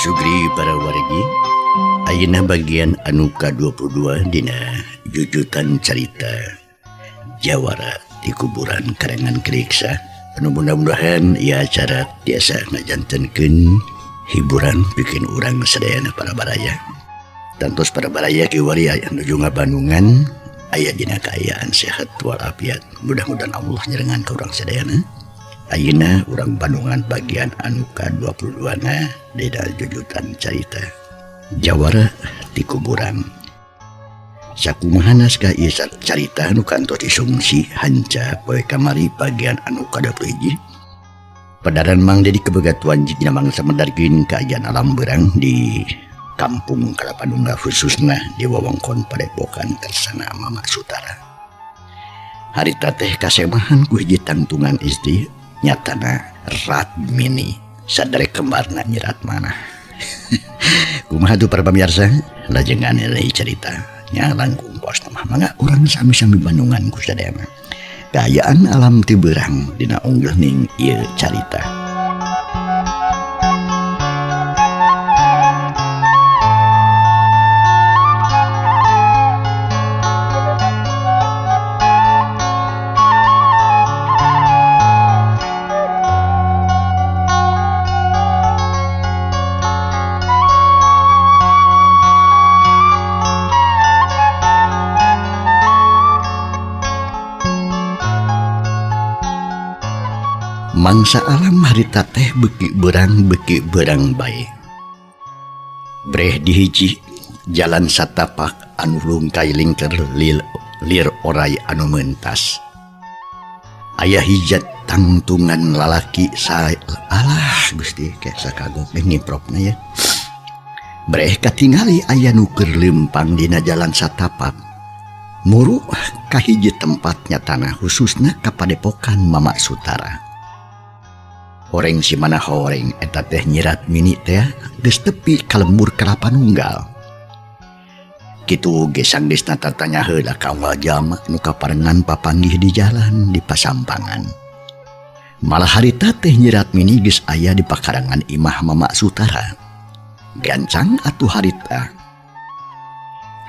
Sugri para wargi ayeuna bagian anu ka-22 dina jujutan carita Jawara di kuburan karangan Kriksa. Anu mudah-mudahan ieu acara tiasa ngajantenkeun hiburan bikin urang sadayana para baraya. Tantos para baraya kiwari aya nuju ngabandungan aya dina kaayaan sehat walafiat. Mudah-mudahan Allah nyerengan ka urang sadayana. Ayeuna urang Bandungan bagian anu ka-22 na dina jujutan carita Jawara di kuburan. Sakumaha naskah ieu carita nu kantos disungsi hanca poe kamari bagian anu ka-21. Padaran Mang Dedi kebegatuan jigina mangsa medarkeun kaayaan alam beurang di Kampung Kalapanunggal khususna di wewengkon Padepokan Kersana Mama Sutara. Harita teh kasemahan ku hiji tangtungan istri nyatana Ratmini sadare kembarna nyirat manah. Kumaha tuh para pamirsa, lajengan deui carita nya langkung pos mah mangga urang sami-sami bandungan ku sadayana. Kaayaan alam ti beurang dina unggeuhning ieu carita. Mangsa alam harita teh beki berang bae. Breh dihiji jalan satapak anu lungkai lingker lir orai anu mentas. Aya hijat tangtungan lalaki sa alah Gusti ke sakagok teh ngipropna ya. Breh katingali aya nu keur leumpang dina jalan satapak. Muru kahiji tempatnya tanah khususna ka Padepokan Mama Sutara. Horeng si mana horeng eta teh nyirat mini teh geus tepi ka lembur Kalapanunggal. Kitu ge sanggeusna tatanya heula ka unggal jalma nu kaparengan papanggih di jalan di pasampangan. Malah harita teh nyirat mini geus aya di pakarangan imah Mama Sutara. Gancang atuh harita.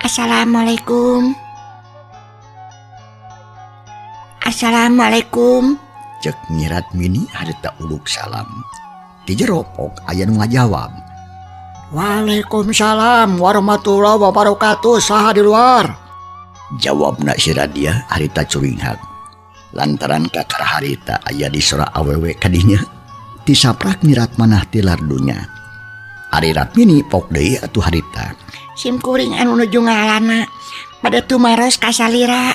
Assalamualaikum. Assalamualaikum. Cek nyirat mini harita uluk salam. Di jero pok aya nu ngajawab. Waalaikumsalam warahmatullahi wabarakatuh, saha di luar? Jawabna si Radia harita curinghak. Lantaran kakara harita aya di sora awewe kadinya, tisaprak nyirat manah tilar dunya. Ari Ratmini pok deui atuh harita. Sim kuring anu nuju ngalana pada tumaros ka salira.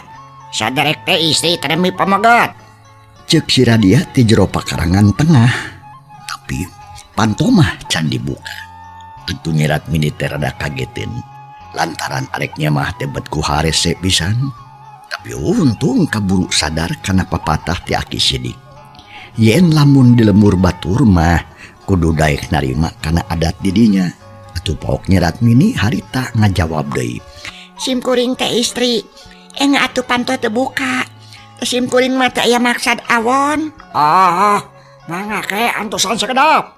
Saderek teh istri teh pamegat. Cek si Radia ti jero pakarangan tengah, tapi pantomah can dibuka. Tentu nyirat mini teh rada kagetin, lantaran areknya mah tebet ku harese pisan. Tapi untung kaburu sadar kana papatah ti aki sidik. Yen lamun di lemur batur mah kudu daek narima kana adat didinya. Atuh pok nyirat mini harita ngajawab deui. Sim kuring teh istri, engga atuh panto teu buka. Sim kuring mah teh aya maksad awon. Ah, mangga ke antosan sakedap.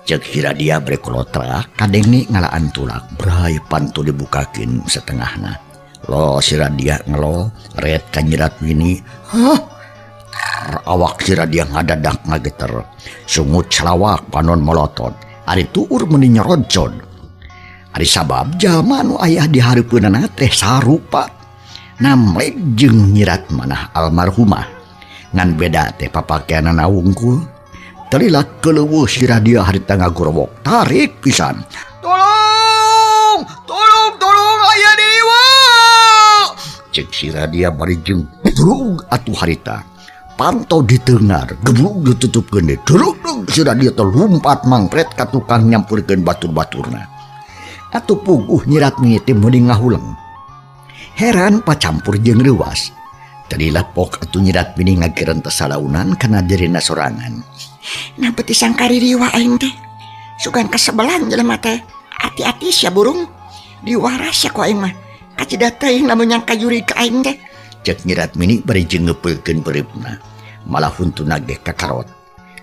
Cek Hiradia brekolotra kadenge ngalaan tulak bray pantu dibukakeun setengahna. Lo si Radia ngelo ret ka nyirat mini. Hah? Awak si Radia ngadadak ngageter. Sungut selawak panon molotot. Ari tuur meuni nyeroncon. Ari sabab jalma nu aya di hareupeunana teh sarupa. Namlek jeung nyirat manah almarhumah. Ngan beda teh papakeanana wungkul. Telilak keleuweuh si Radia harita ngagorowok tarik pisan. Tolong, tolong, tolong aya di dieu. Cek si Radia bari jeung brug atuh harita. Panto ditengar, geblug ditutupkeun deui. Duruk si Radia teh lumpat mangpret ka tukang nyampeurkeun batur-baturna. Atuh puguh Nyi Ratmini teh meuni ngahuleng. Heran pacampur jeung reuwas. Teu pok atuh Nyi Ratmini ngagiran teh salaunan kana dirina sorangan. Nah beti sangkaririwa aing teh. Sugan kasebelan jelema teh. Ati-ati sia burung. Diwaras sia ku aing mah. Kacida teuing lamun nyangka jurig ka aing teh. Cek Nyi Ratmini bari jeung ngeupeulkeun pereupna. Malah huntuna ge kakarot.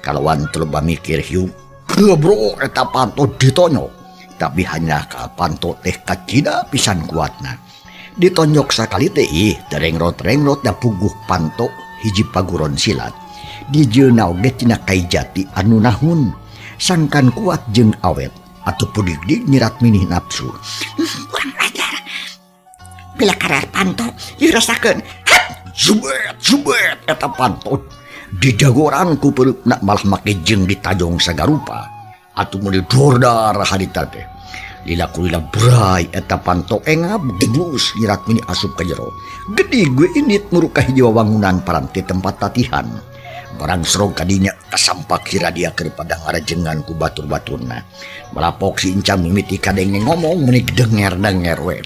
Kalawan teu loba mikir hiu. Bro eta panto ditonyok. Tapi hanya ka panto teh kacida pisan kuatna. Ditonyok sakali teh ih terengrot-rengrot da puguh panto hiji paguron silat. Dijeuna oge tina kai jati anu nahun. Sangkan kuat jeung awet. Atuh pudig-dig Nyi Ratmini nafsu. Kurang ajar. Bila karar panto ieu rasakeun. Zubet, zubet eta panto dijagoran ku pereupna malah make jeung ditajong sagarupa. Atuh meuli dordar harita teh. Lila kulila bray eta panto engap geblus Nyi Ratmini asup ka jero. Gede gue init muruk ka hiji wangunan paranti tempat latihan. Barang serong kadinya kasampak si Radia keur pada ngarajengan ku batur-baturna. Malapok si Encang mimiti kadenge ngomong meuni denger-denger we.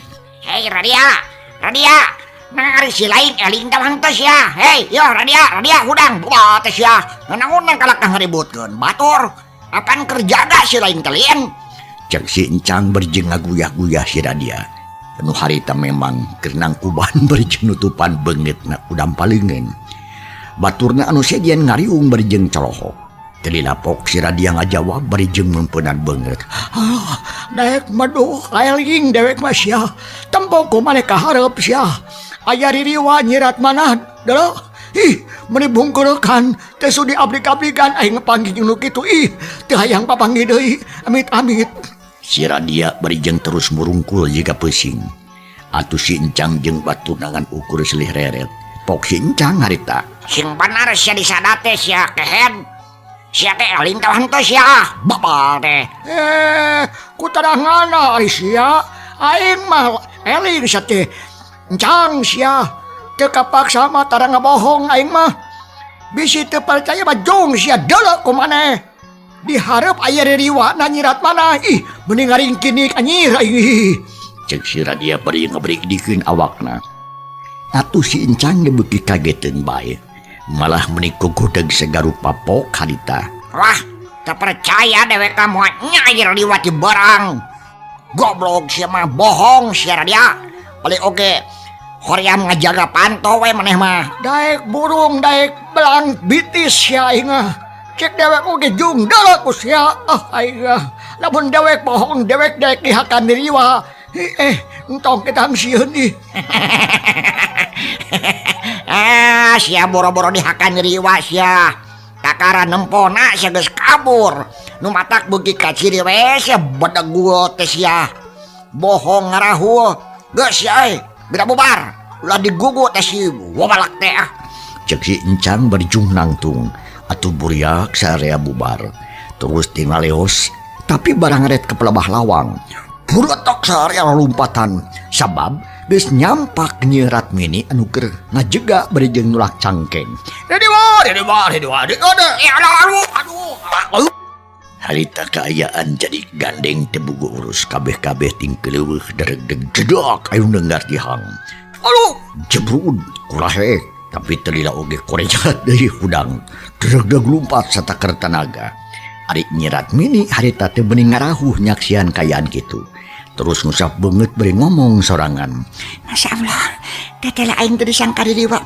Hei Radia, Radia. Nah, ari si lain eling tawang teh sia. Hei, yo Radia, Radia hudang buka teh sia. Nanaonan kalakah ngaributkeun batur. Apan kerjaga si lain kalian? Cek si Encang berjeng ngaguyah-guyah si Radia. Penuh harita memang keur nangkuban berjeng nutupan beungeutna udam paleungeun. Baturna anu sejen ngariung berjeng colohok. Teu dilapok si Radia ngajawab bari jeung meumpeunaan beungeut. Ah, daek maduh kaeling dewek mah sia. Tempo ku maneh kahareup sia. Aya ririwa Nyi Ratmanah deuleu. Ih, meuni bungkurekan teu sudi abrik-abrikan aing panggih nu kitu ih. Teu hayang papanggih deui. Amit-amit. Si Radia bari jeung terus murungkul jiga peuting. Atuh si Encang jeung baturna ngan ukur silih reret. Pok si Encang harita. Sing bener sia disadate sia kehed. Sia teh eling tawang teh sia. Babal teh. Ku tarangana ari sia. Aing mah eling sia teh. Encang sia. Teu kapaksa mah tara ngabohong aing mah. Bisi teu percaya mah jung sia deuleu ku maneh. Dihareup aya ririwana Nyi Ratmanah. Ih, mending ngaringkinik anjir aing. Cek si Radia bari ngabrikdikeun awakna. Atuh si Encang ge beuki kageteun bae. Malah meuni kugodeg sagarupa pok harita. Wah, teu percaya dewek ka moal nyair liwat di barang. Goblok sia mah bohong sia Radia. Balik oge hoream ngajaga panto we maneh mah. Daek burung daek belang bitis sia aing mah. Cek dewek oge jung deuleu ku sia. Ah aing mah. Lamun dewek bohong dewek daek dihakan diriwa. Entong kita sieun ih. Ah, sia boro-boro dihakan riwa sia. Kakara nempona sia geus kabur. Nu matak beuki ka ciri we sia bedegul teh sia. Bohong ngarahul. Geus sia euy, bira bubar. Ulah digugu teh si wobalak teh ah. Cek si Encang berjung nangtung. Atuh buriak saarea bubar. Terus tinggal leos, tapi barang ret ke pelabah lawang. Buretok saarea lompatan. Sabab geus nyampak Nyi Ratmini anu keur ngajega bari jeung nulak cangkeng. Rediwa, rediwa, rediwa, rediwa. Aduh, aduh, aduh. Harita kaayaan jadi gandeng teu boga urus kabeh-kabeh tingkeleuweuh deregdeg jedok ayu nenggar tihang. Aduh, jebrud kurahe tapi teu lila oge korejat deui hudang. Deregdeg lumpat sataker tanaga. Ari Nyi Ratmini harita teh bening ngarahuh nyaksian kaayaan kitu. Terus ngusap beungeut bari ngomong sorangan. Masya Allah, teteh aing teu disangka diriwa.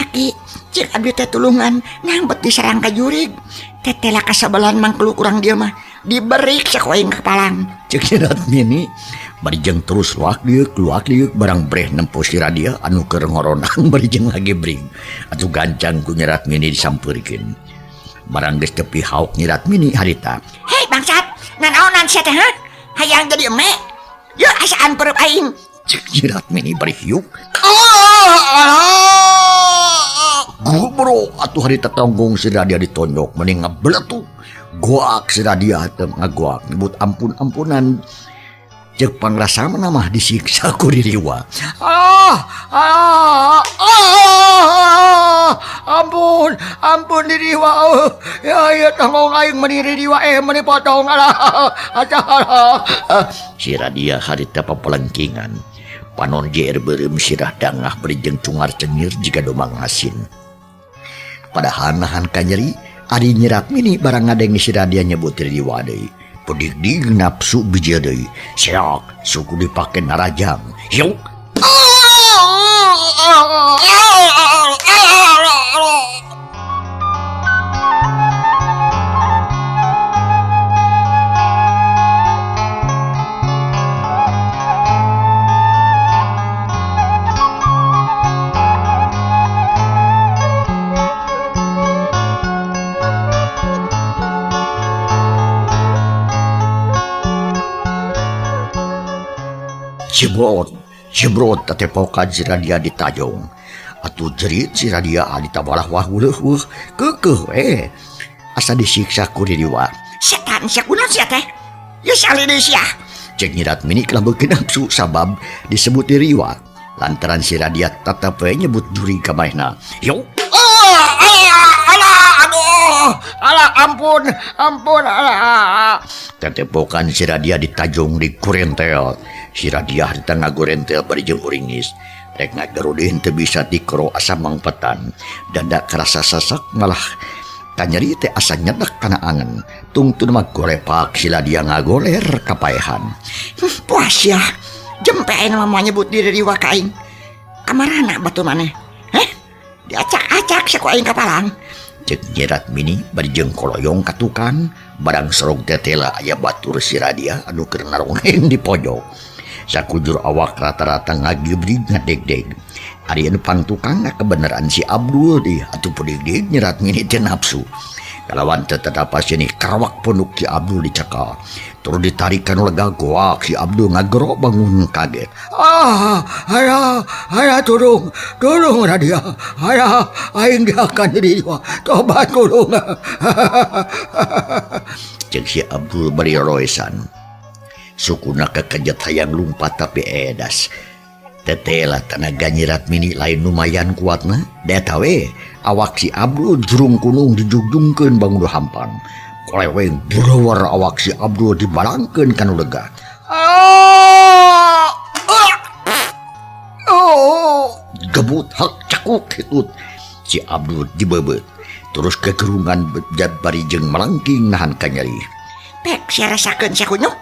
Aki, cik abdi teh tulungan nambet diserang ka jurig. Teteh lah kasabelan mangklu kurang dia mah. Diberik saku aing kepalang. Cek Nyi Ratmini bari jeung terus luak liuk barang breh nempo si Radia anu keur ngoronang bari jeung lagi bring. Atuh gancang ku Nyi Ratmini disampeurkeun. Barang geus tepi hauk Nyi Ratmini harita. Hei bangsat, nanaonan sia teh ha? Hayang jadi emek. Yeuh asaan perep aing. Cek Nyi Ratmini bari hiuk. Gubro atuh harita tonggung si Radia ditonyok mending ngebeletuk. Goak si Radia teh ngagoak nyebut ampun-ampunan. Cek pangrasa mah disiksa ku Ririwa. Ah, ah, ah, ampun, ampun Ririwa. Oh, ya, ya tanggung aing meni Ririwa meni potong alah. Alah. Si Radia harita papelengkingan. Panon jeer beureum sirah dangah bari jeung cungar cengir jiga domang asin. Padahal nahan kanyeri ari Nyi Ratmini barang ngadenge si Radia nyebut Ririwa deui. Pedigdig nafsu bijil deui. Seok suku dipake narajang. Yuk. Cibrot, cibrot tatepokan si Radia ditajong. Atuh jerit si Radia alita balah wah uleuh keukeuh we. Asa disiksa ku Ririwa. Setan sia kunaon sia teh? Ye salih deui sia. Cek Nyi Ratmini kalah beuki nafsu sabab disebut Ririwa. Lantaran si Radia tetep we nyebut juri ka maehna. Yo. Alah, aduh, alah, ampun, ampun, alah. Tetepokan si Radia ditajong di kurentel. Si Radia harita ngagorentel bari jeung uringis. Rek ngagerudeun teu bisa dikro asa mangpetan. Dada karasa sasak malah kanyeri teh asa nyedak kana angen. Tungtun mah golepak si Radia ngagoler kapaehan. Puas ya. Jempe aing mah moal nyebut diri Ririwa ka aing. Kamarana batur maneh? Heh? Diacak-acak sia ku aing kapalang. Cek Nyi Ratmini bari jeung koloyong ka tukang. Barang sorog tetela aya batur si Radia anu keur narongeng di pojok. Sakujur awak rata-rata ngagibrig ngadegdeg. Ari anu pangtukang kebenaran si Abdul di atuh pedigdig Nyi Ratmini teh nafsu. Kalawan teu tatapas ini karawak punduk si Abdul dicekal. Tur ditarik kanu lega goak si Abdul ngagero bangun kaget. Ah, ayah, ayah tolong, tolong Radia. Ayah, aing diakan Ririwa. Tobat tolong. Cek si Abdul bari roesan. Sukuna kekejet hayang lumpat tapi edas. Tetela tenaga Nyi Ratmini lain lumayan kuatna. Deta we awak si Abdul jurung kunung dijugjungkeun bangun hampang. Koleweng breuwer awak si Abdul dibalangkeun kanu lega. Ah! Oh! Gebut hak cakuk hitut. Si Abdul dibebeut. Terus kegerungan bari jeung melangking nahan kanyeri. Pek sia rasakeun sia kunyuk.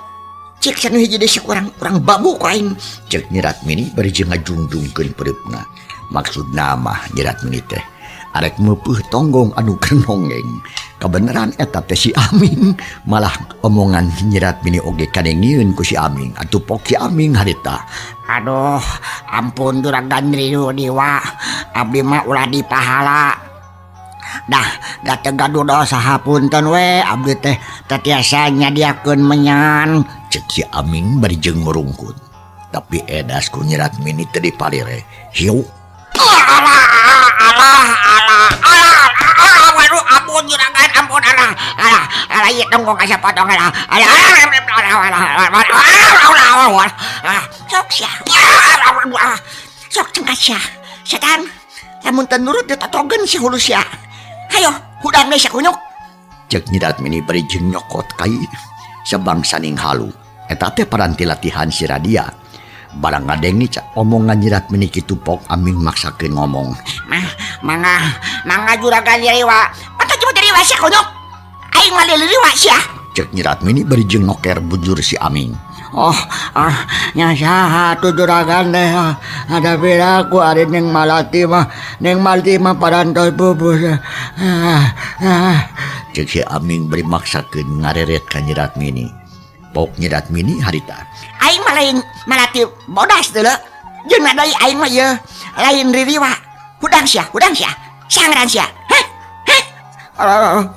Cek sanu hiji deui kurang urang babu ku aing. Cek Nyi Ratmini bari jeung ngajungjungkeun pereupna. Maksudna mah Nyi Ratmini teh arek meupeut tonggong anu keur nonggeng. Kabeneran eta teh si Aming. Malah omongan Nyi Ratmini oge kadengieun ku si Aming. Atuh pok si Aming harita. Aduh, ampun juragan Ririwa. Abdi mah ulah dipahala. Dah, da teu gaduh dosa hapunten we abdi teh teu tiasa nyadiakeun menyan. Cek si Aming bari jeung ngurungkut. Tapi edas ku Nyi Ratmini teu dipalire. Hiu. Alah, alah, alah, alah, alah, waduh, ampun juragan, ampun, alah, alah, alah, ieu tonggong asa potong, alah, alah, alah, alah, alah, alah, alah, alah, sok sia, sok cengkat sia, setan, lamun teu nurut ditotogeun si hulu sia. Hayo, hudang deui sia kunyuk. Cek Nyi Ratmini bari jeung nyokot kai sabangsaning halu. Eta teh paranti latihan si Radia. Barang ngadengi omongan Nyi Ratmini kitu pok Aming maksakeun ngomong. Mah, mangga, mangga juragan Ririwa. Patut jemput Ririwa sia kunyuk. Aing mah Ririwa sia. Cek Nyi Ratmini bari jeung noker bujur si Aming. Oh, ah, nya saha tuh juragan teh. Ada piraku ari ning Malati mah, ning Malati mah parantos pupus. Ah, ah. Cek si Aming bari maksakeun ngareret ka Nyi Ratmini. Pok Nyi Ratmini harita. Aing mah lain Malati bodas teh leuh. Jeung deui aing mah ieu lain Ririwa. Hudang sia, hudang sia. Sangran sia. Heh? Heh? Alah,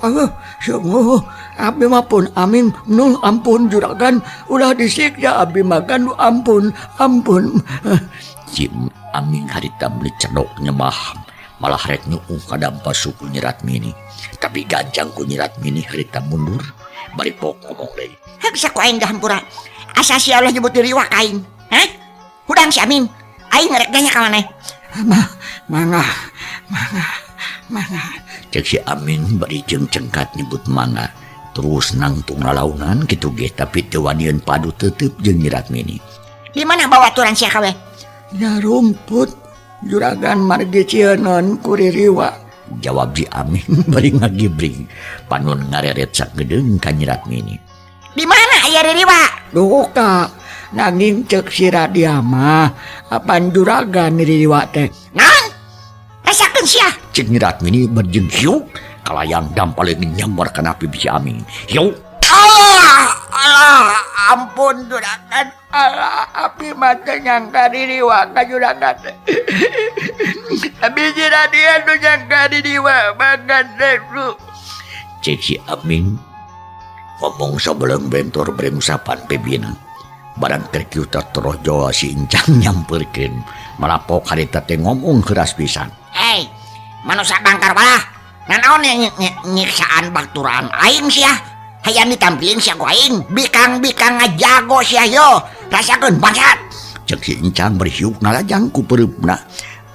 sungguh abdi mah pun Aming nul ampun juragan ulah disiksa abdi makan ampun ampun. Si Aming harita meuli cedok nyemah malah rek nyuuh kadampa suku Nyi Ratmini. Tapi gancang ku Nyi Ratmini harita mundur bari pok ngomong deui. Hek bisa ku aing dahampura. Asa sia ulah nyebut ririwa ka aing. Hah? Hudang si Amin. Aing rek nanya ka maneh. Mangga, mangga, mangga. Cek si Amin bari jeung cengkat nyebut mangga. Terus nangtung lalaunan kitu ge tapi teu wanian padu tetep jeung Nyi Ratmini. Di mana bawa aturan sia kabeh? Ya rumput juragan margi cieun ku ririwa. Jawab si Amin bari ngagibring. Panon ngareret sakedeung ka Nyi Ratmini. Di mana aya ririwa? Duka nanging cek si Radia mah apan juragan ririwa teh. Naon? Rasakeun sia. Cek Nyi Ratmini berjeng hiuk kalayang dampaleun nyambar kana pipi si Amin. Hiuk. Allah, Allah, ampun juragan. Allah, api mah teu nyangka ririwa ka juragan. Abi si Radia nu nyangka ririwa makan teh. Cek si Amin ngomong sabeleng bentor bere ngusapan pibina. Barang terkiuta terus jawa si Incang nyamperkeun. Malapok harita teh ngomong keras pisan. Hei, manusia bangkar walah. Nanaon nyiksaan baturan aing sia. Hayang ditampilin sia ku aing. Bikang-bikang ngajago sia yo. Rasakeun bangsat. Cek si Incang berhiuk nalajang ku pereupna.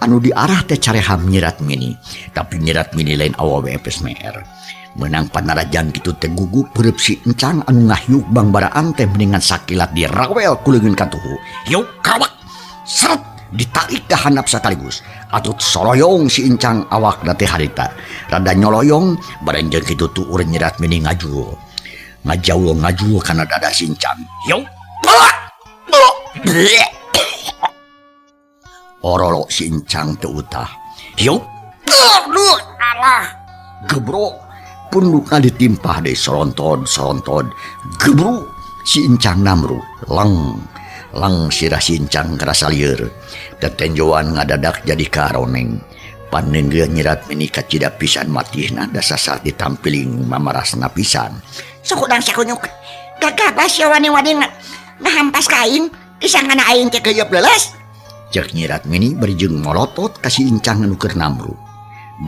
Anu diarah teh careham Nyi Ratmini. Tapi Nyi Ratmini lain awewe pesmeer. Menang panarajang kitu teh gugup pereup si Encang anu ngahiuk bangbaraan teh mendingan sakilat dirawel ku leungeun katuhu. Hiuk kawak seret ditarik ka handap sakaligus. Atut soroyong si Encang awakna teh harita. Rada nyoloyong bareng jeung kitu tuur Nyi Ratmini ngajuul. Ngajaul-ngajuul kana dada si Encang. Hiuk. Orolok si Encang teu utah. Hiuk. Aduh, alah. Gebrok. Pundukna ditimpah deui soronton-soronton. Gebruk si Encang namru. Leng. Leng sirah si Encang karasa lieur. Tetenjoan ngadadak jadi karoneng. Panenggeuh Nyi Ratmini kacida pisan matihna da sasar ditampiling mamarasna pisan. Sok udang sakunyuk. Gagabah sia wani-wani ngahampas ka aing. Isangana aing teh keuyeub leuleus. Cek Nyi Ratmini bari jeung molotot ka si Encang anu keur namru.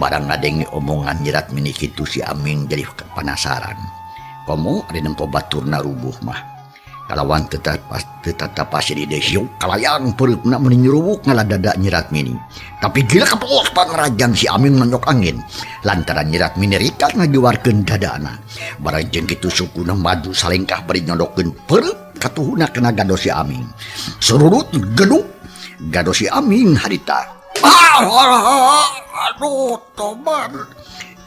Barang ngadenge omongan Nyi Ratmini kitu si Aming jadi penasaran. Komo ari nempo baturna rubuh mah. Kalawan tetap pasir ide hiuk kalayang pereupna meuni nyurubuk ngaladada Nyi Ratmini. Tapi gila kapos pangrajang si Aming nonyok angin. Lantaran Nyi Ratmini rikat ngajuarkeun dadana. Barang jeung kitu sukuna maju salengkah bari nyondokeun pereup katuhuna kena gado si Aming. Sururut geduk gado si Aming harita. Aduh, tobat.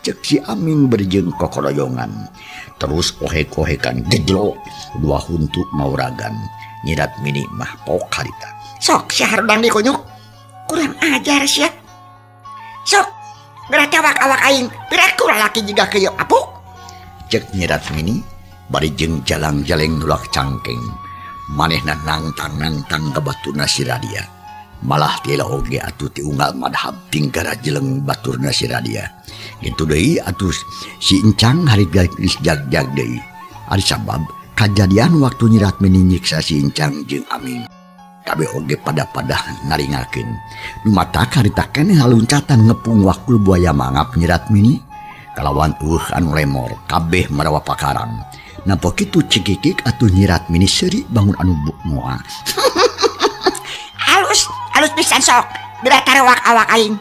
Cek si Aming berjeng kokoroyongan. Terus ohek-ohekan gejlok dua huntu mauragan. Nyi Ratmini mah pok harita. Sok sia harudang dikunyuk. Kurang ajar sia. Sok geura tewak awak aing. Piraku lalaki jiga keuyeub apuk. Cek Nyi Ratmini bari jeung jalang-jaleng nulak cangkeng. Manehna nangtang-nangtang ka baturna si Radia. Malah tila oge atuh ti unggal madhab tingkara jeleng baturna si Radia. Kitu deui atuh si Encang hari geus jag-jag deui. Ari sabab kajadian waktu Nyi Ratmini nyiksa si Encang jeung Aming. Kabeh oge pada-pada ngaringakeun. Nu matak harita keneh haluncatan ngepung wakul buaya mangap Nyi Ratmini. Kalawan eueuh anu lemor kabeh marawa pakarang. Nampo kitu cikikik atuh Nyi Ratmini seuri bangun anu moal. Halus, halus pisan sok. Geura tarewak awak aing.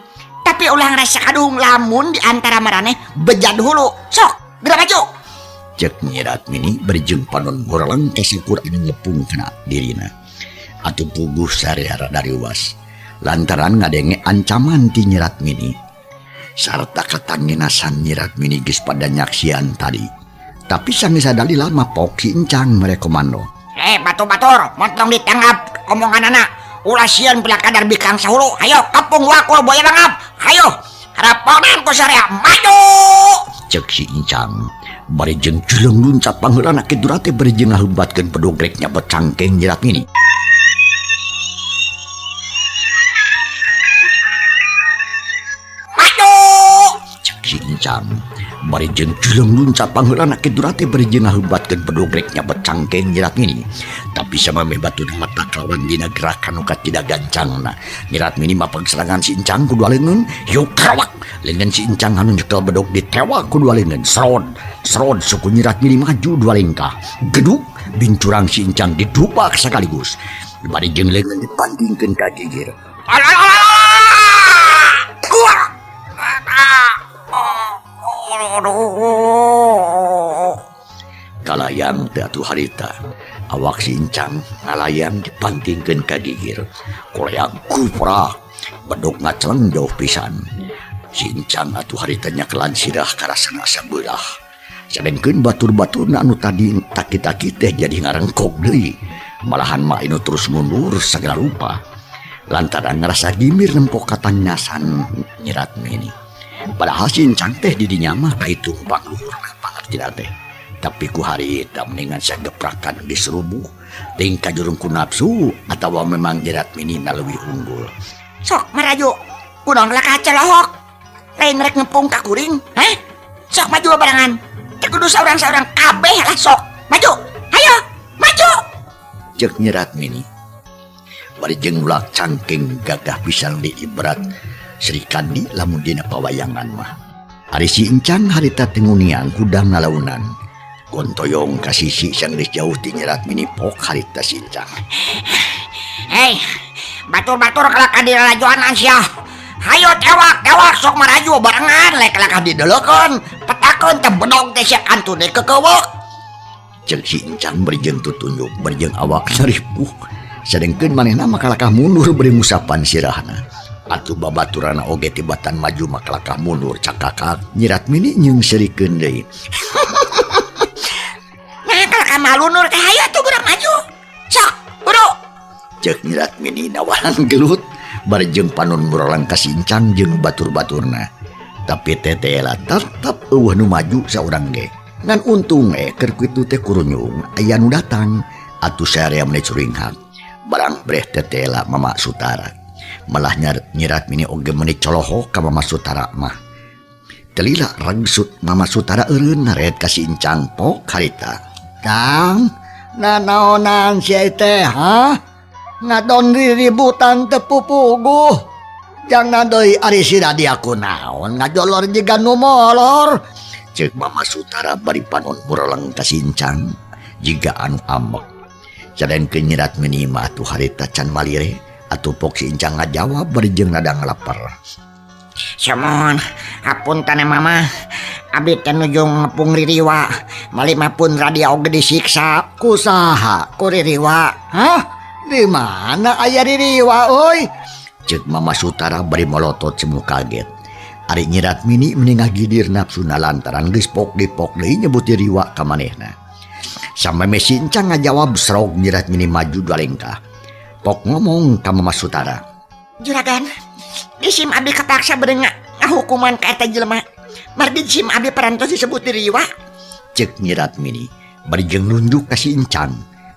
Tapi ulah ngrasa kadung lamun di antara maraneh bejad hulu. Sok, geura maju. Cek Nyi Ratmini bari jeung panon goreleng ka sakur anu ngepung kana dirina. Atuh puguh sareara dariwas. Lantaran ngadenge ancaman ti Nyi Ratmini. Sarta katangenasan Nyi Ratmini geus pada nyaksian tadi. Tapi sanggeus sadalila mah pok si Encang mere komando. Batur-batur, montong ditanggap omongan anak. Ulah sieun pila kadar bikang sahulu. Hayo kepung wakul buaya mangap. Hayo haraponan ku sarea maju. Cek si Encang bari jeung jeleng luncat pangheulana kitu teh bari jeung ngaheubatkeun pedogrek nyabet cangkeng Nyi Ratmini. Maju. Cek si Encang Bari jeung cileng luncat pangheulana kitu teh bari jeung ngahebatkeun bedog rek nyabet cangkeng Nyi Ratmini. Tapi samameh batur mata kalawan dina gerakan nu katidak gancangna. Nyi Ratmini mapag serangan si Encang ku dua leungeun, hiuk karawak. Leungeun si Encang anu nyekel bedog ditewak ku dua leungeun. Serod, serod suku Nyi Ratmini maju dua lengkah. Geduk bincurang si Encang didupak sekaligus. Bari jeung leungeun dipandingkeun ka gigir. Kalayang teh atuh harita. Awak si Encang ngalayang dipantingkeun ka gigir. Koleang kuprak, bedog ngaceleng jauh pisan. Si Encang atuh harita nyakelan sirah karasana asa beulah. Sadengkeun batur-baturna anu tadi taki-taki teh jadi ngarengkok deui. Malahan mah anu terus mundur sagala rupa. Lantaran ngarasa gimir nempo katanyasan Nyi Ratmini. Padahal si Encang teh di dinya mah kaitung pangluhurna pangartina teh. Tapi ku harita mendingan sageprakan diserubuh teuing kajurung ku nafsu atawa memang Nyi Ratmini na leuwih unggul. Sok maraju, kunaon lah kacelohok. Lain rek ngepung ka kuring, heh? Sok maju barengan. Teu kudu saurang-saurang kabeh lah sok. Maju. Hayo, maju. Ceuk Nyi Ratmini. Bari jeung ulak cangkeng gagah pisan diibrat Sri Kandi lamun dina pawayangan mah. Ari si Encang harita teu nguniang hudang nalaunan. Gontoyong ka sisi sanggeus jauh ti Nyi Ratmini pok harita si Encang. Hei, batur-batur kalakah dilalajoan sia. Hayo tewak, tewak sok maraju barengan lek kalakah dideleukeun. Petakeun teh bedog teh sia kantun deui kekeuweuk. Ceuk si Encang bari jeung tutunjuk bari jeung awak ripuh. Sadengkeun manehna mah kalakah mundur bari ngusapan sirahna. Atuh babaturana oge tibatan maju mah kalakah mundur cakakak. Nyi Ratmini nyeungseurikeun deui. Nah, kalakah malunur teh hayo atuh budak maju. Sok, buru. Ceuk Nyi Ratmini nawaran gelut bari jeung panon muroleng ka si Encang jeung batur-baturna. Tapi tetela tetep eueuh nu maju saurang ge. Ngan untung keur kitu teh kurunyung aya nu datang. Atuh sarea meni curinghak. Barang breh tetela Mama Sutara. Malah Nyi Ratmini oge meni colohok ka Mama Sutara mah. Telila rengsut Mama Sutara eureun naret ka si Encang pok harita. Kang, nanaonan sia teh ha? Ngadon riributan teu pupuguh. Jang deui ari si Radia kunaon ngajolor jiga nu molor. Ceuk Mama Sutara bari panon mureleng ka si Encang jiga anu ambek. Sadengkeun Nyi Ratmini mah atuh harita can malire atuh pok si Encang ngajawab bari jeung nada ngalaper. Sumon, hapunten mama. Abdi teh nuju ngepung ririwa. Malih pun Radia oge disiksa. Ku saha ku ririwa? Hah? Di mana aya ririwa euy? Ceuk Mama Sutara bari molotot semu kaget. Ari Nyi Ratmini meni ngagidir nafsuna lantaran geus pok dipok deui nyebut ririwa ka manehna. Sampai si Encang ngajawab serog Nyi Ratmini maju dua lengkah. Pok ngomong ka Mama Sutara. Juragan, isim abdi kapaksa beureung ngahukuman ka eta jelema. Margi sim abdi parantos disebut ririwa. Ceuk Nyi Ratmini bari jeung nunjuk ka si Encang.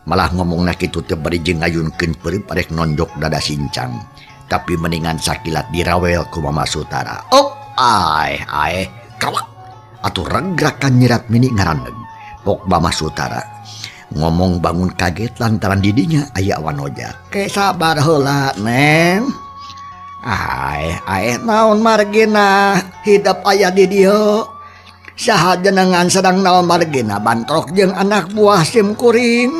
Malah ngomongna kitu teh bari jeung ngayunkeun peureup arek nonjok dada si Encang. Tapi mendingan sakilat dirawel ku Mama Sutara. Oh, aeh aeh, kawak. Atuh regrakan Nyi Ratmini ngaraneg. Pok Mama Sutara ngomong bangun kaget lantaran didinya aya wanoja. Ke sabar heula, Neng. Aeh aeh naon margina hidup aya di dieu. Saha jenengan sedang naon margina bantrok jeung anak buah sim kuring.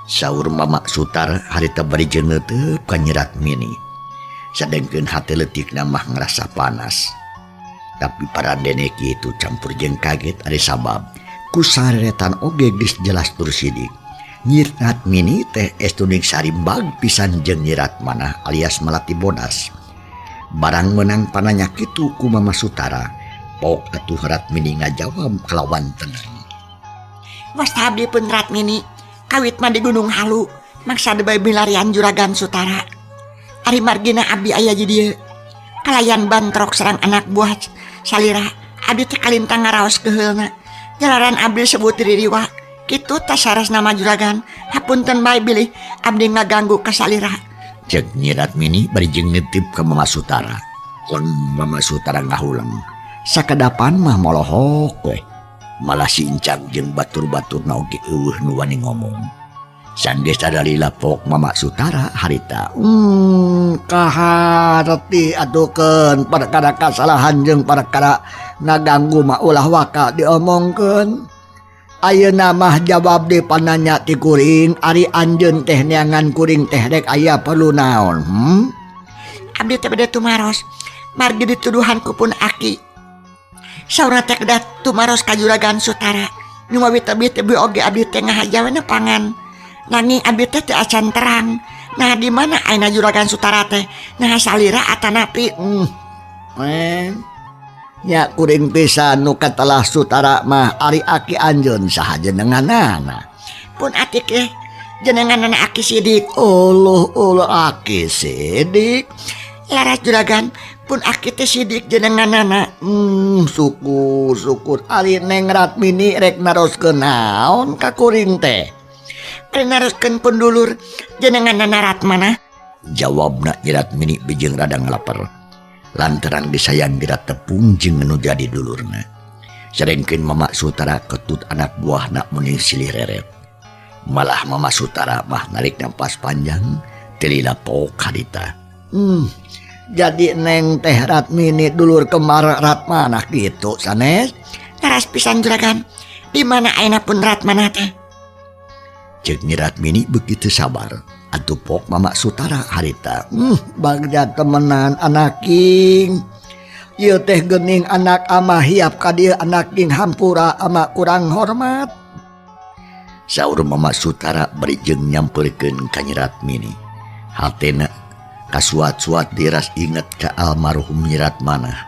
Saur Mama Sutara harita bari jeung neuteup ka Nyi Ratmini. Sadengkeun hate leutikna mah ngarasa panas. Tapi parandene kitu campur jeung kaget ari sabab ku sareretan oge geus jelas tur sidik. Nyi Ratmini teh estuning sarimbag pisan jeung Nyi Ratmanah alias Malati Bodas. Barang menang pananya kitu ku Mama Sutara. Pok atuh Ratmini ngajawab kalawan tenang. Wasta abdi pun Ratmini kawit mah di Gunung Halu maksa deui milarian Juragan Sutara. Ari margina abdi aya di dieu. Kalayan bantrok serang anak buah salira. Abdi teh kalintang ngaraos keheulna. Jalaran abdi sebut ririwa. Kitu tasaras nama juragan. Hapunten bae bilih abdi ngaganggu ka salira. Ceuk Nyi Ratmini bari jeung nitip ka Mama Sutara. Kon Mama Sutara ngahuleng. Sakadapan mah molohok we. Malah si Encang jeung batur-baturna oge eueuh nu wani ngomong. Sanggeus sadalila pok Mama Sutara harita. Kaharti atukeun perkara kasalahan jeung perkara ngaganggu mah ulah waka diomongkeun. Ayeuna mah jawab di pananya ti kuring, ari anjeun teh neangan kuring teh rek aya perlu naon? Abdi teh bade tumaros, margi dituduhan ku pun aki. Saurna teh kedah tumaros ka Juragan Sutara. Nu mawi tebih-tebih oge abdi teh ngahaja we nepangan. Nanging abdi teh teu acan terang. Nah di mana ayeuna Juragan Sutara teh? Nah salira atanapi? Nya kuring pisan nu katelah Sutara mah ari aki anjeun saha jenenganana? Pun aki teh jenenganana Aki Sidik. Uluh uluh Aki Sidik. Laras Juragan, pun aki teh Sidik jenenganana. Syukur syukur ari Neng Ratmini rek naroskeun naon ka kuring teh? Rek naroskeun pun dulur jenenganana Ratmana. Jawabna Nyi Ratmini bijeng rada ngalaper. Lantaran disayang geura tepung jeung nu jadi dulurna. Sadengkeun Mama Sutara ketut anak buahna muni silih reret. Malah Mama Sutara mah narik nampas panjang teu lila pok harita. Jadi Neng teh Ratmini dulur kemar Ratmana kitu sanes? Laras pisan Juragan, di mana ayeuna pun Ratmana teh? Ceuk Nyi Ratmini begitu sabar. Atuh pok Mama Sutara harita. Bagja temenan anaking. Ieu teh geuning anak ama hiap ka dieu anaking hampura ama kurang hormat. Saur Mama Sutara bari jeung nyamperkeun ka Nyi Ratmini. Hatena kasuat-suat diras inget ka almarhum Nyi Ratmana.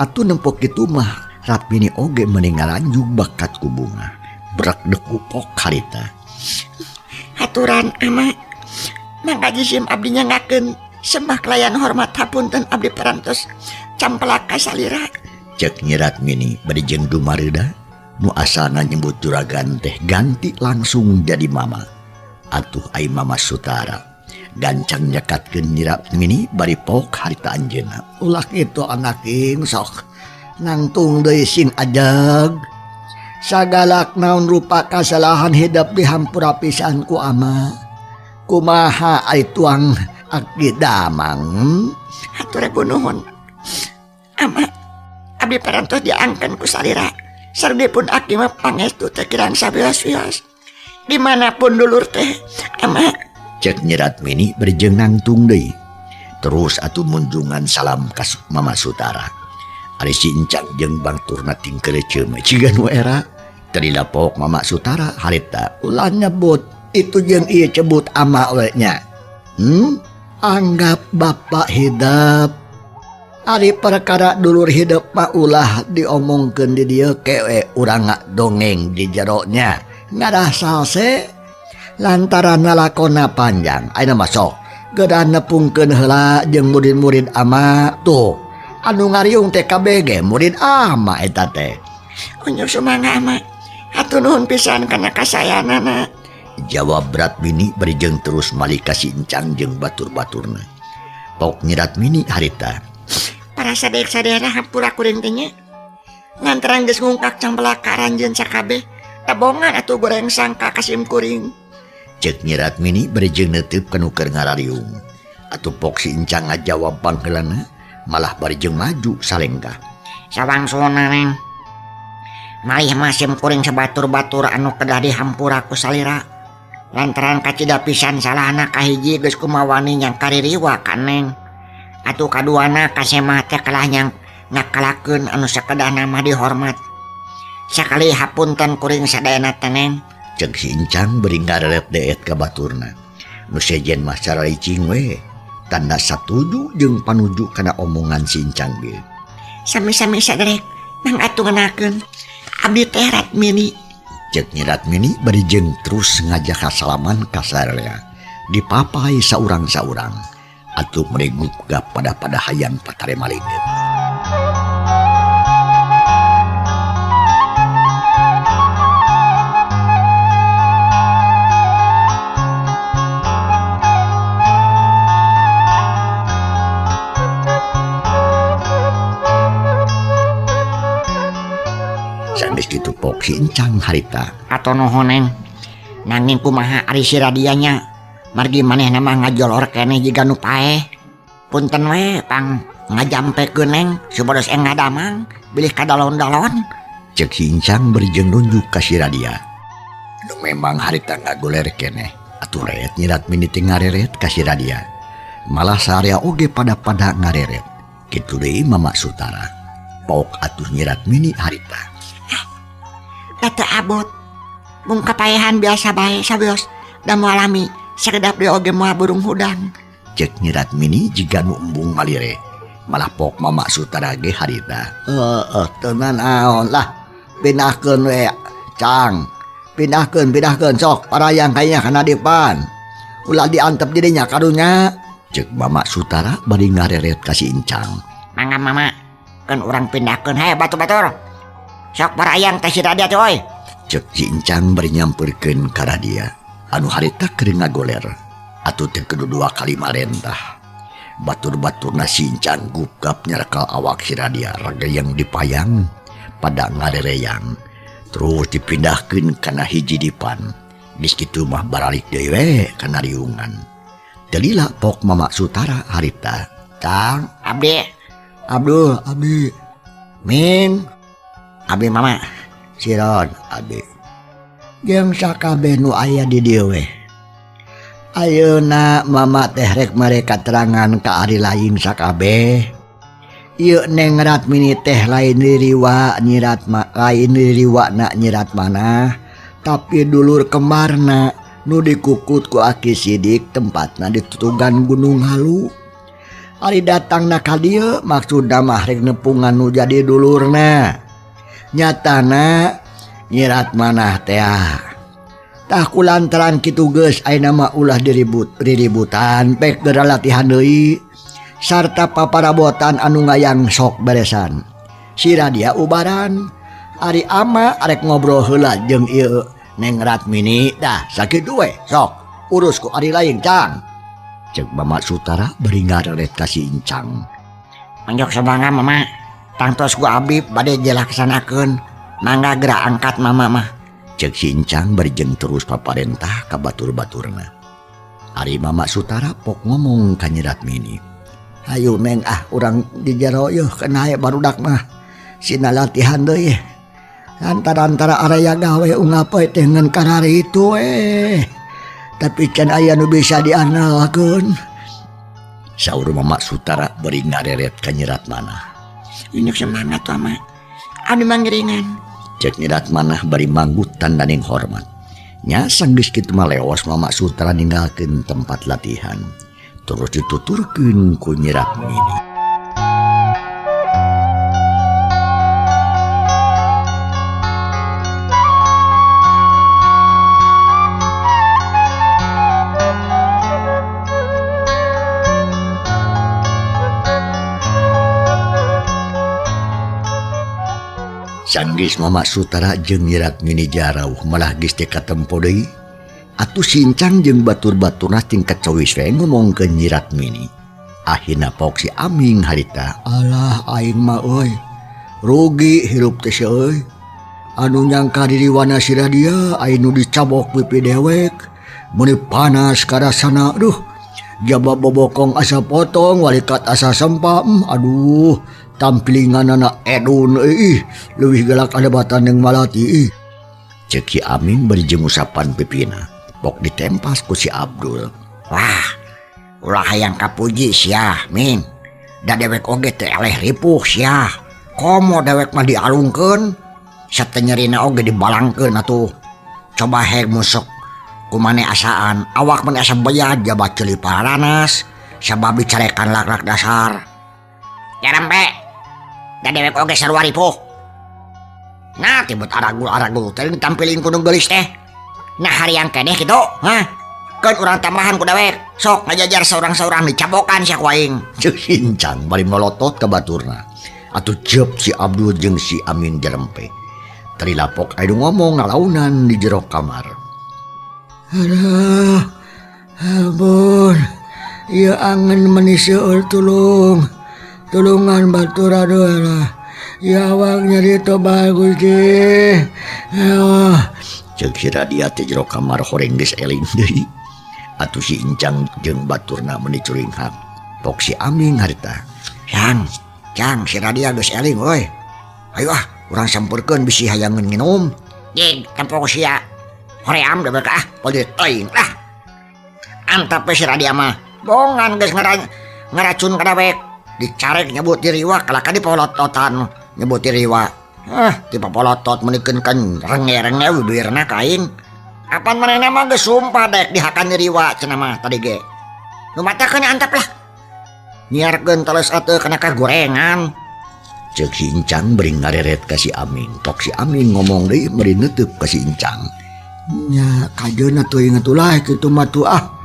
Atuh nempok kitu mah Ratmini oge meuni ngaranjug bakat ku bunga. Brek dekupok harita. Aturan ama mangga jisim abdi nyangakeun sembah kalayan hormat hapunten abdi parantos campelak ka salira. Cek Nyi Ratmini bari jeung dumareuda nu asalna nyebut juragan teh ganti langsung jadi mama. Atuh ai Mama Sutara gancang nyekatkeun Nyi Ratmini bari pok harita anjeunna. Ulah kitu anaking sok nangtung deui sing ajeg. Sagalak naon rupa kasalahan hidup dihampura pisan ku ama. Kumaha ai tuang aki damang? Hatur nuhun. Ama abdi parantos diangkeun ku salira. Sardi pun aki mah pangestu teh kirang sawios-wios. Dimanapun dulur teh ama. Cek Nyi Ratmini bari jeung nangtung deui. Terus atuh munjungan salam ka Mama Sutara. Ari si Encang jeung bangturna tingkereceu mah ciga nu era. Teu dilapok Mama Sutara harita. Ulah nyebut itu jeung ieu cebut ama we nya. Anggap bapak hidup. Ari perkara dulur hidup mah ulah diomongkeun di dieu kewe urang dongeng di jero nya. Ngarah salse lantaran lalakona panjang. Ayeuna mah sok geura nepungkeun heula jeung murid-murid ama tuh. Anu ngariung teh kabeh ge murid ama eta teh. Unjuk sumangga ama. Hatur nuhun pisan kana kasayanana. Jawab Ratmini bari jeung terus malik ka si Encang jeung batur-baturna. Pok Nyi Ratmini harita. Para sadek-sadera hampura kuring teh nya. Lantaran geus ngungkak campelak ka aranjeun sakabeh, tabongan atuh goreng sangka ka sim kuring. Ceuk Nyi Ratmini bari jeung neuteup ka nu keur ngarariung. Atuh pok si Encang ngajawab pangheulana malah bari jeung maju salengkah. Sawangsuna Neng. Malih mah sim kuring sabatur-batur anu kedah dihampura ku salira. Lantaran kacida pisan salahna kahiji geus kumawani nyang kaririwa ka Neng. Atuh kaduana kasemah teh kalah nyang ngakalakeun anu sakedahna mah dihormat. Sakali hapunten kuring sadayana teh Neng. Ceuk si Encang bari ngareret deet ka baturna. Nu sejen mah cararicing we. Tanda satuju jeung panuju kana omongan si Encang bieu. Sami-sami saderek mang atuh ngenakeun. Abdi teh Ratmini. Ceuk Nyi Ratmini bari jeung terus ngajak kasalaman ka sararea. Dipapai saurang-saurang. Atuh meuni gugap pada-pada hayang patarema leungeun. Atuh pok si Encang harita. Atau nuhun Neng. Nanging kumaha ari si Radianya. Margi manehna mah ngajolor keneh jiga nu paeh. Punten we pang ngajampekeun Neng supados eng ngadamang bilih kadalon-dalon. Cek si Encang bari jeung nunjuk ka si Radia. Nu memang harita ngagoler keneh. Atuh ret Nyi Ratmini teh ngareret ka si Radia. Malah saarea oge pada-pada ngareret. Kitu deui Mama Sutara. Pok atuh Nyi Ratmini harita. Da teu abot. Mung kapaehan biasa bae sawios da moal lami sakedap deui oge moal burung hudang. Cek Nyi Ratmini jiga nu embung malire. Malah pok Mama Sutara ge harita. Heeh, teu nanaon lah. Pindahkeun we, Cang. Pindahkeun, pindahkeun sok parayang kayaknya kana depan. Ulah diantep dirinya karunya. Cek Mama Sutara bari ngareret ka si Encang. Mangga Mama, keun urang pindahkeun hae batur-batur. Sok parayang teh si Radia teh euy. Cek si Encang bari nyamperkeun ka Radia anu harita keur ngagoler. Atuh teh kudu dua kali marentah. Batur-baturna si Encang gugap nyarekal awak si Radia rageyang dipayang pada ngarereyang. Terus dipindahkeun kana hiji dipan. Geus kitu mah baralik deui we kana riungan. Teu lila pok Mama Sutara harita. Cang, abdi. Abdul, abdi. Ming, abdi Mama. Siron, abdi. Jeung sakabeh nu aya di dieu we. Ayeuna Mama teh rek mere katerangan ka ari lain sakabeh. Ieu Neng Ratmini teh lain ririwa nyirat lain ririwa na nyirat manah, tapi dulur kembarna nu dikukut ku Aki Sidik tempatna di tutugan Gunung Halu. Ari datangna ka dieu maksudna mah rek nepungan nu jadi dulurna. Nyatana nyirat manah teh. Tah kulantaran kitu geus ayeuna mah ulah diribut riributan pek geura latihan deui sarta paparabotan anu ngayang sok beresan. Si Radia ubaran, ari ama arek ngobrol heula jeung ieu Neng Ratmini dah sakitu we sok urus ku ari lain Cang. Cek Mama Sutara bari ngareret ka si Encang. Manjok sabangga Mama, tangtos ku abdi bade dilaksanakeun. Mangga geura angkat Mama mah. Cek si Encang bari jeung terus paparentah ka batur-baturna. Ari Mama Sutara pok ngomong ka Nyi Ratmini. Hayu Neng ah urang di jero yeuh kana hae barudak mah. Sina latihan deui. Antara-antara area gawe unggal poe teh ngan karari itu we. Tapi can aya nu bisa diandalkeun. Saur Mama Sutara bari ngareret ka Nyi Ratmanah. Inyuk semangat Mama. Anu mangiringan. Cek Nyi Ratmanah bari manggut tandaning hormat. Nya sanggeus kitu mah leos Mama Sutara ninggalkeun tempat latihan. Terus dituturkeun ku Nyi Ratmini. Sanggis Mama Sutara jeung Nyi Ratmini jarauh malah geus teh katempo deui. Atuh sincang jeung batur-baturna tingkat cowis we ngomongkeun Nyi Ratmini. Akhirna pok si Aming harita. Alah aing mah euy. Rugi hirup teh euy. Anu nyangka diriwana si Radia aing nu dicabok pipi dewek. Meuni panas karasana aduh. Jaba bobokong asa potong walikat asa sempa. Aduh. Tampilinganana edun ih leuwih galak ada batan yang malati ih. Cek si Aming bari jeung usapan pipina. Pok ditempas ku si Abdul. Wah, ulah hayang kapuji sia, Min. Da dewek oge teh eleh ripuh sia. Komo dewek mah dialungkeun, satenyerina oge dibalangkeun atuh. Coba heg musuk kumane asaan, awak mah asa bejad jaba ceuli paranas, sabab dicarekan lak-lak dasar. Jarempe. Da dewek oge sarua ripuh. Nah, tibut aragul-aragul teh ditampilin ku nu geulis teh. Nah, hariang keneh kitu, hah? Keun urang tambahan ku dewek. Sok ngajajar saurang-saurang dicabokan sia ku aing. Ceuk Sincang bari molotot ka baturna. Atuh ceup si Abdul jeung si Amin jarempe. Teu lapok aya ngomong ngalaunan di jero kamar. Aduh, ampun. Ieu angen meuni seueur tulung. Tulungan batur aduh. Ya awak nyeri toba Gusti. Ceuk si Radia teh jero kamar horeng geus eling deui. Atuh si Incang jeung baturna meuni curinghak. Pok si Aming harita. Cang, Cang si Radia geus eling euy. Ayo ah, urang sampeurkeun bisi hayangeun nginum. Jig, tempo sia. Hoream da ah, polir teuing lah. Antap we si Radia mah. Bongan geus ngaracun ka dewek. Dicarek nyebut diriwa kalaka dipolototan nyebut diriwa. Ah, tipe polotot menikeun kan renge-renge bibirna ka aing. Apan manehna mah geus sumpah dek dihakan diriwa cenah mah tadi ge. Nu matakeun antap lah. Nyiarkeun teles ateu kana kagorengan. Ceuk si Incang beri ngareret ka si Aming. Pok si Aming ngomong deui beri neuteub ka si Incang. Nya kajeun atuh inget ulah kitu mah tuh ah.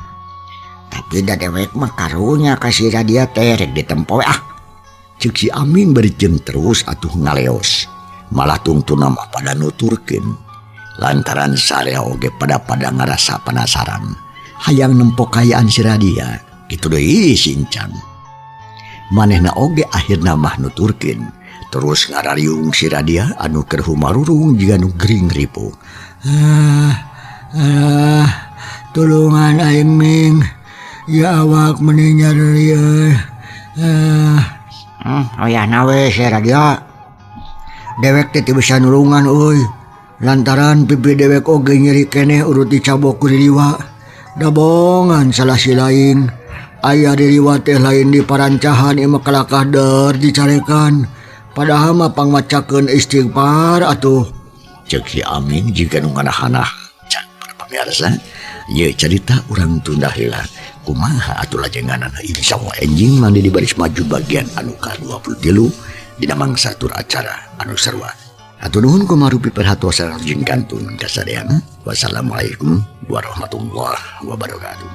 Tapi da dewek mah karunya ka si Radia teh rek ditempo we ah. Ceuk si Aming beri jeung terus atuh ngaleos. Malah tungtuna mah pada nuturkeun. Lantaran sarea oge pada-pada ngarasa penasaran. Hayang nempo kayaan si Radia. Kitu deui si Incang. Manehna oge akhirna mah nuturkeun. Terus ngarariung si Radia anu keur humarurung jiga nu gering ripuh. Tulungan aing Ming. Ya awak meni nyeri euy. Oyahna we si Radia. Dewek teh teu bisa nulungan euy. Lantaran pipi dewek oge nyeri keneh urut dicabok ku diriwa. Dabongan salah si lain. Aya diriwa teh lain di parancahan ieu mah kalakah der dicarekan. Padahal mah pangmacakeun istighfar atuh. Ceuk si Aming jiga nu nganahanah. Cak para pamirsa, ieu carita urang tunda heula. Kumaha atuh lajenganana insyaallah enjing mandi di baris maju bagian anu ka-23 dina mangsa tur acara anu sarua. Hatur nuhun kumarupi perhatosan jeung kantun kasadayana. Wassalamualaikum warahmatullahi wabarakatuh.